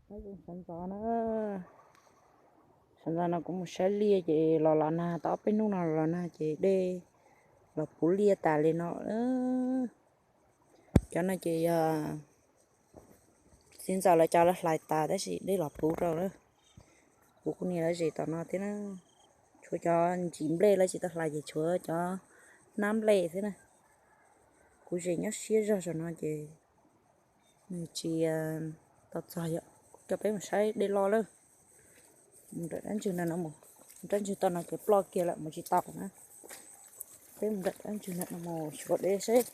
Nyob zoo sawv ntxov na, sawv ntxov no kuv mus saib liaj ces los los nag, tau ob peb hnub no los nag ces dej los puv liaj tas li no. Cov no ces yog txiv ntxawm lawv cov lawv hlais tas tab sis dej los puv rau lawm. Kuv kuj nias lawv zes tom no thiab na. Tshuav cov ntsis nplej lawv tsis tau hlais ces tshuav cov hnab nplej xwb na. Kuv zes nyob siab zog saum no ces nws tsis tau txog yom. Kuv coj peb mus saib dej loj lawm. Mus nram dab ntsug no, mus rab ntsug tom no ces ploj kiag lawm mus tsis tau na. Peb mus nram dab ntsug no mus xyuas dej seb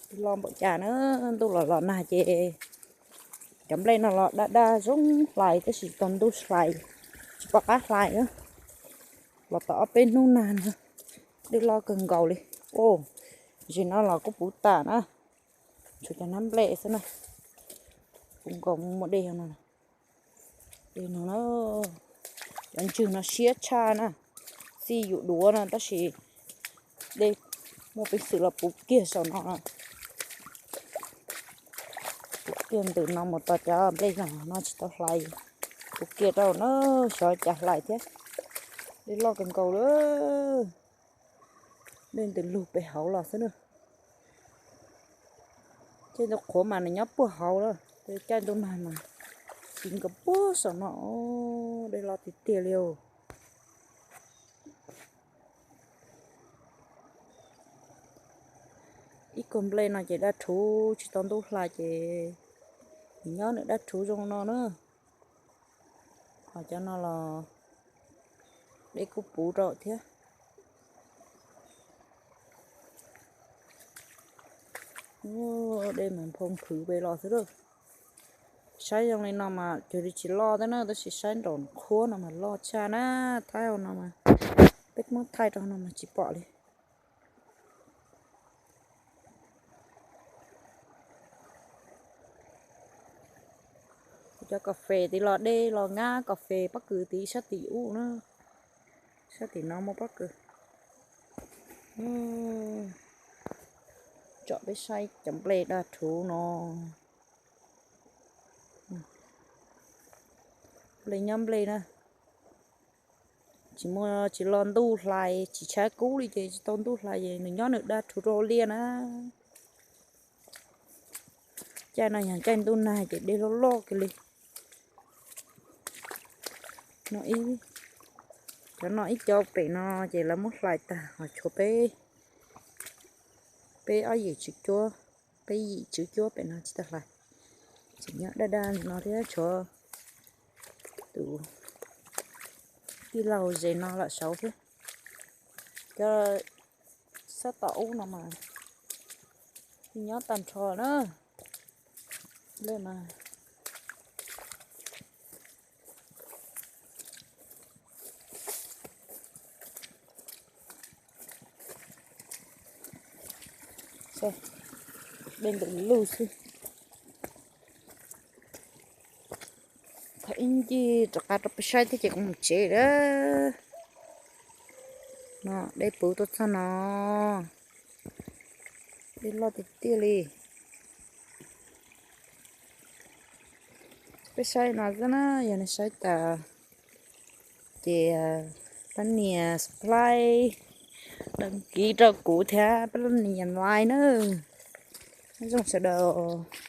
dej loj npaum cas na. Ntuj los los nag ces cov nplej no los daj daj zoo hlais tab sis tau ntuj hlais tsis pom qab hlais na. Los tau ob peb hnub nag no dej loj kawg nkaus li. Zes no los kuj puv tas na, tshuav cov hnab nplej xwb na. Puv nkaus muaj dej no. Dej no, cov ntsug no siab tshaj na, txij yus duav no tab sis dej muaj peev xwm los puv kiag saum no. Puv kiag ntawm no mus tau cov nplej no tsis tau hlais, puv kiag rau na, xyov cas hlais thiab. Dej loj kawg nkaus lawm. Dej ntws lug pem hauv los xwb na. Caij ntuj qhuav mas nws nyob puag hauv lawm, caij ntuj nag mas siv nkaus puag saum no. Dej loj tiag tiag li os. Ib kawm nplej no ces daj rhuv tsis tau ntuj hlais ces nws nyob nws daj rhuv zoo no na. Ho cov no los dej kuj puv rau thiab. Dej mas nphoo phwv pem los xwb lawm. Saib zoo li no mas cuag li tsis loj thiab na, tab sis saib nraum qhuab no mas loj tshaj na. Thaij hauv no mas, peb muab thaij rau no mas tsis pom li. Cov kas fes tid los dej los nyab kas fes pob kws tid sab tim ub na, sab tim no muaj pob kws. Tsom peb saib cov nplej daj rhuv no. Nplej nyob nplej na. Tsis muaj, tsis los ntuj hlais, tsis tshaib kub li ces tsis tau ntuj hlais ces nws nyob nws daj rhuv rau liaj na. Caij no yog caij ntuj nag ces dej loj loj kiag li. No ib, cov no ib co pem no ces lawv muab hlais tag ho tshuav peb, peb ob yim tswv cuab, peb yim tswv cuab pem no tsis tau hlais. Tseem nyob daj daj li no thiab, tshuav tus tij laug ze no lawm saud thiab. Cov sab tom ub no mas nyob tag nrho na. Dej mas dej ntws lug xwb. Thaum ib ncig rov qab rau peb saib thiab ces kuv mus tsev lawm. No dej puv tuaj txog no, dej loj tiag tiag li. Peb saib no xwb na, yog nej saib tas ces pab nias subscribe, đăng ký rau kuv thiab pab nias like na. Nyob zoo sawv daws.